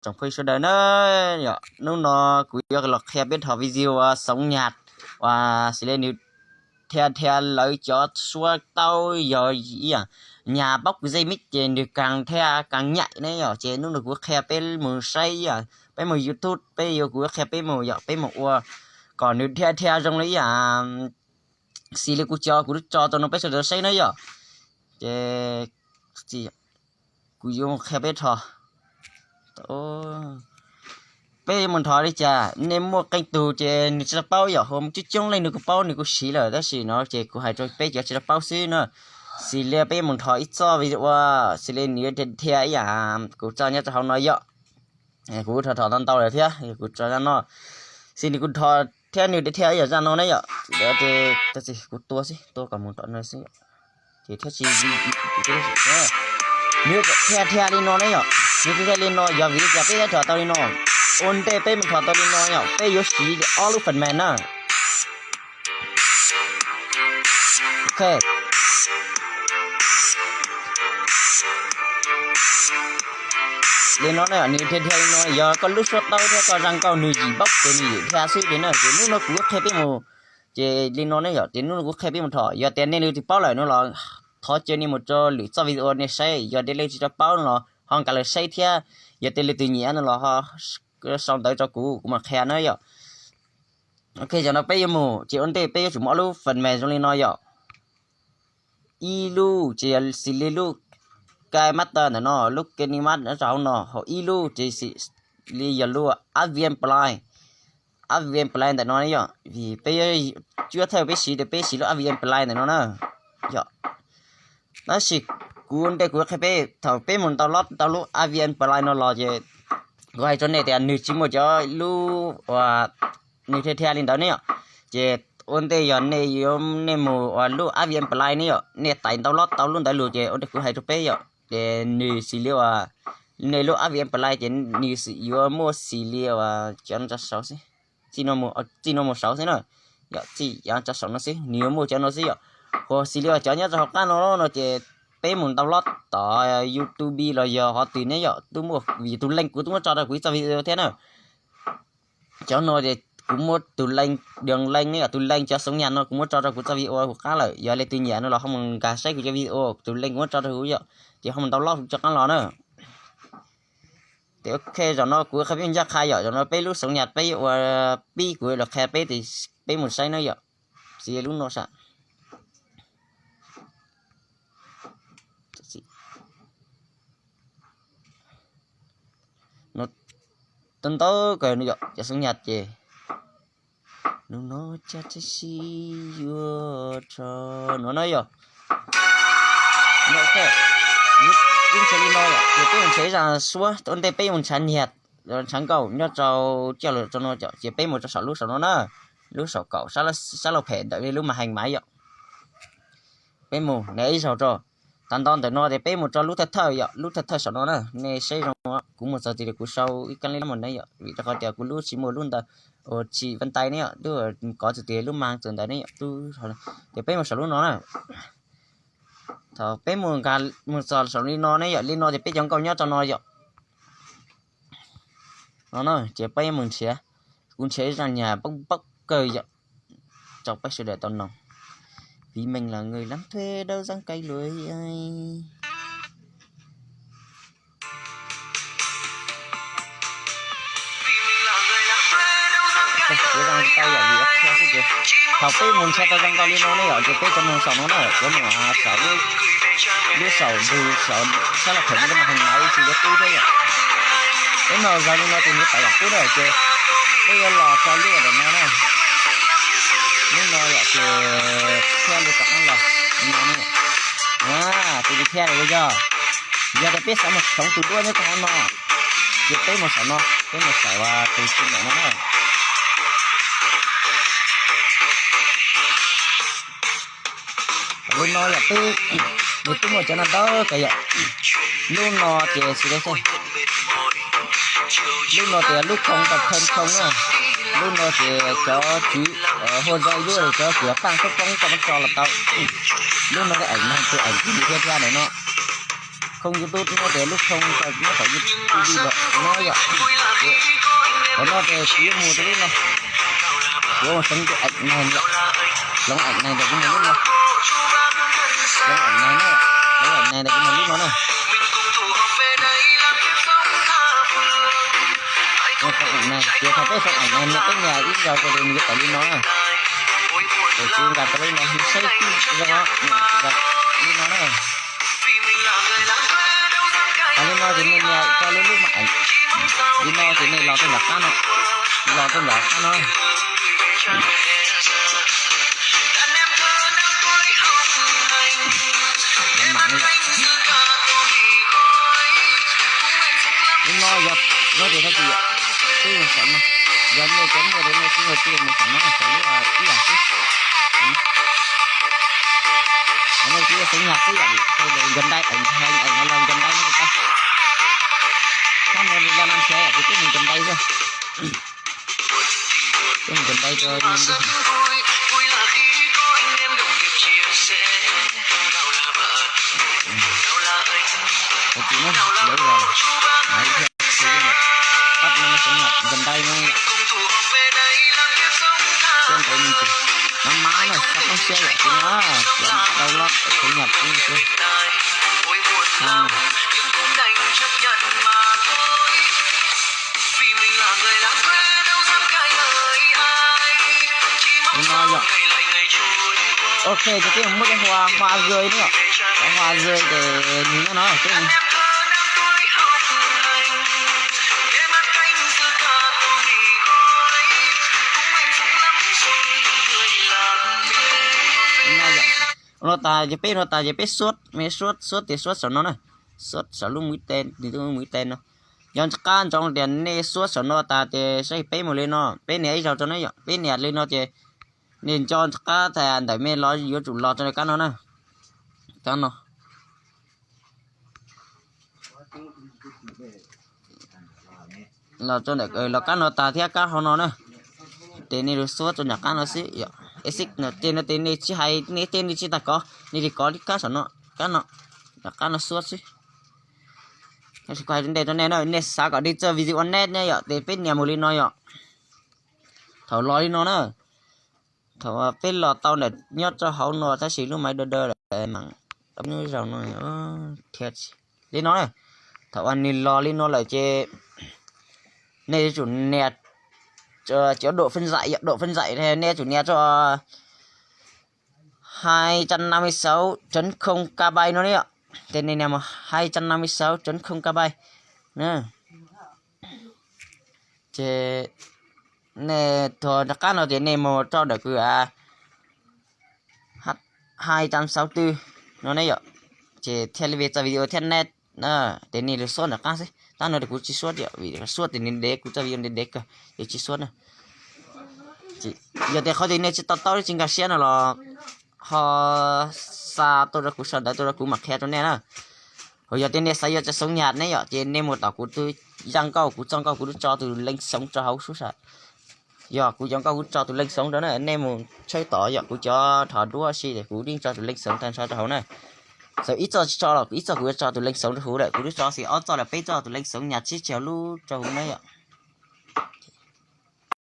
Tsoom phooj ywg sawv daws na, yog hnub no kuv yuav los qhia peb rho video uas Xoov Nyas uas xws li nws dhia dhia lawv cov suab taub yog ib yam nyas paub kwv ze mib ces nws kaas dhia kaas nyaim ne yom. Ces hnub no kuv qhia peb mus saib ib yam, peb mus YouTube peb yuav, kuv yuav qhia peb mus yom, peb mus ua kom nws dhia dhia zoo li ib yam xws li kuv cov kuv tso rau no peb sawv daws saib na yom. Ces kuv yuav qhia peb rho. Peb yuav mus nrho li cas, nej muaj qee tug ces nws tsis tau paub yom, ho coob coob leej nws kuj paub nws kuj siv lawm, tab sis no ces kuv hais rau peb cov tsis tau paub xwb na. Xws li peb yuav mus nrho ib txoj video uas xws li nws yuav dhia ib yam kuv tso nyob rau hauv no yom. Kuv rho rho tau ntau lawm thiab kuv tso zaj no, xws li kuv rho thiab nws dhia ib yam zaj no ne yom. Kuv tua xwb, tua kom mus tom no xwb. Ces thiab tsis, nws dhia dhia li no ne yom, nws dhia li no yog vim li cas peb thiaj rho tau li no. Ua ntej peb mus rho tau li no yom, peb yuav siv ob lub phần mềm na. Ok. Li no na, nws dhia dhia li no, yog koj lub suab taub thiab koj zaj nkauj nws yim npaum ces nws yim dhia xwb li na. Ces hnub no kuv yuav qhia peb mus, ces li no ne yom, ces hnub no kuv qhia peb mus rho. Yog tias nej leej twg paub lawm no los thov caw nej mus rau lwm txoj video nej saib, yog tias leej twg tsis tau paub no los ho nkag los saib thiab, yog tias leej twg nyiam no los ho sau ntawv rau kuv, kuv mam qhia na yom. Ok, zaum no peb yuav mus, ces ua ntej peb yuav tsum muaj ob lub phần mềm zoo li no yom. Ib lub ces yog xws li lub KineMaster ntawm no, lub KineMaster nyob rau hauv no, ho ib lub ces xws li yog lub Avian Play, Avian Play ntawm no yom, vim peb cuab thawj peb siv tias peb siv lub Avian Play ntawm no na yom. Tab sis kuv ua ntej kuv qhia peb, thaum peb mus download tau lub Avian Play no los ces kuv hais rau nej tias nws tsis muaj cov lub uas nws dhia dhia li ntawd ne yom. Ces ua ntej yog nej yuav, nej mus uas lub Avian Play ne yom, nej tải download tau lub ntawd lus ces ua ntej kuv hais rau peb yom, ces nws xws li uas nej lub Avian Play ces nws yuav muaj xws li uas cov no rau saud xwb, txij no mus saud xwb na. Yog txij cov rau saum no xwb, nws yuav muaj cov no xwb yom. Ho xws li uas cov nyob rau hauv qab no no ces peb mus download tom YouTube los yog qhov twg ne yom, twb muaj, vim tus link kuv twb muab tso rau kuv ib txoj video thiab na. Cov no ces kuv muab tus link, đường link ne yom, tus link cov Xoov Nyas no kuv muab tso rau kuv txoj video hauv qab lawm, yog leej twg nyiam no los ho mus nkag saib kuv cov video, tus link kuv muab tso rau kuv yom, ces ho mus download rov qab los na. Ces ok, zaum no kuv qhia peb ncaj qha yom, zaum no peb lub Xoov Nyas peb ua pib, kuv los qhia peb, peb mus saib na yom. Xws li lub no sav, no ntau kawg no yom, cov Xoov Nyas ces lub no cas tsis sib yuav rho no na yom. No ok, ib ntshe li no yom, ces peb mus nrhiav ib zaj suab, ua ntej peb mus nrhiav nyas, nrhiav nkauj nyob rau coj los rau no yom, ces peb mus rau saum lub saum no na, lub saum kaum sab laug phem ntawm lub màn hình máy yom. Peb mus nrhiav ib zaug rau, tas nto ntawm no ces peb mus rau lub thawj thawj yom, lub thawj thawj saum no na, nej saib zoo, kuv mus txog tias kuv sau ib kab li mus ne yom, vim rau qhov tias kuv lub tsis muaj lub ntawd, ua tsis vân tay ne yom, lub kov txog tias lub màn hình ntawd ne yom, ces peb mus saum lub no na. Thaum peb mus nkag mus txog saum li no ne yom, li no ces peb cov nkauj nyob rau no yom. No na, ces peb mus nrhiav, kuv nrhiav ib zaj nyas poob poob kawg yom, rau peb sawv daws tau mloog. Vì mình là người làm thuê đâu dám cãi lưới. Thaum peb mus nrhiav tau zaj nkauj li no ne yom, ces peb cov mus saum no na, cov mus saum lub, lub saum ntug saum sab laug phem no, lub màn hình máy tsis yuav tub thiab yom. Peb mus zaum li no ces nws tawm yam qub na, ces peb yuav los rau lub ntawm no na. Lub no yom, ces thiaj li rov qab los no. Tus li thiaj li yog, yog tias peb xav mus xoov tus duab nyob rau hauv no, ces peb mus saum no, peb mus saum tus tsis ntawm no na. Li no yom, twb, nws twb muaj cov no ntau kawg yom. Lub no ces xws li, lub no ces lub khoo tau khee khoo na. Lub no ces cov tswv hua zoo ib lub, cov kuv paaj poob poob tau muab tso los tau. Lub no ces eem no tus eem kuv thiab thiab ntawm no. Khoo YouTube no ces lub khoo nyob tom YouTube no yom. Qhov no ces kuv yuav mus rau lub no. Kuv mus hloov tus eem neeg yom. Hloov eem neeg ces kuv mus lub no. Hloov eem neeg na. Hloov eem neeg ces kuv mus lub no na. Hloov eem neeg ces thaum peb hloov eem neeg no peb nias ib zaug rau ces nws yuav tawm li no na. Ces kuv nkag tau lub no, nws saib tib zoo, nkag li no na. Hais li no ces nej nias tau lub lub mam eem. Li no ces nej los rau nram qab no. Los rau nram qab no. Li no yog, no ces thaum twg yom, twb mus saum no. Yog nej cov muaj ces nej twb ua tiag mus saum no, saum lub ib yam xwb. Nej twb xeev nyag xwb yom, nkag dai eem, eem no los nkag dai no tau. Thab no li lo no nrhiav yom, ces twb mus nkag dai xwb. Twb mus nkag dai rau Tus no lawv los, thaum no xeev nyab nkag dai no, xeev ntawd nws ces mab mab na, xab poob siab yom, tus no download xeev nyab xwb. Tus no yom. Ok, ces twb muaj cov hua, hua zơi na yom. Cov hua zơi ces nws nyob no twb. No tas ces peb no tas ces peb suab, me suab, suab tias suab saum no na. Suab saum lub mus ib teg, nws lub mus ib teg no. Yog nco qab ntsoov tias nej suab saum no tas ces saib peb mus li no, peb nias ib zaug rau na yom, peb nias li no ces nej nco qab tas ntawm me los yuav tsum los rau kab no na. Kab no. Los rau ntawm, los kab no tas thiab kab hauv no na. Ces nej lug suab rau nram qab no xwb yom. Exit no ces no ces nej tsis hais, nej tej nej tsis tas kov, nej tig kov li kab saum no, kab no, nram qab no suab xwb. Tab sis kuv hais ntej rau nej na, nej xav kom dig txoj video ua neb ne yom, ces peb nias mus li no yom. Thaum los li no na, thaum peb los tau ntawm nyob rau hauv no tab sis lub maiv daw daw lawm, mam tau nyob zaus no thiab. Li no na, thaum uas nws los li no lawm ces nej yuav tsum nias cov độ phân giải, độ phân giải nej yuav tsum nias rau hai trăm năm mươi sáu chấm không KB no na yom. Ces nej nias mus hai trăm năm mươi sáu chấm không KB na. Ces nej thaum rov qab no ces nej mus rau ntawm kws hai trăm sáu mươi tư no ne yom. Ces thiaj li ve txoj video thiaj neb. Ces nej lug suab nram qab xwb, tab no kuv tsis suab yom, vim suab ces nws dev, kuv txoj video nws dev kawg, ces tsis suab na. Yog tias qhov twg nej tsis to taub tsis nkag siab no los ho xa tuaj rau kuv, sau ntawv tuaj rau kuv mam qhia rau nej na. Ho yog tias nej xav yuav txoj xeev nyas ne yom, ces nej mus tom kuv tus zaj nkauj, kuv txoj nkauj kuv twb tso tus link xeev rau hauv sub sas. Yog kuv cov nkauj kuv tso tus link xeev rau na, nej mus tshawb tod yom, kuv cov rho duab si kuv yeej tso tus link xeev tag nrho rau hauv na. Txawm ib txoj tsis tso los ib txoj kuv yuav tso tus link xeev rau hauv lawm, kuv twb tso xis ob txoj los peb txoj tus link xeev nyas tsib tsis hauv lub rau hauv na yom.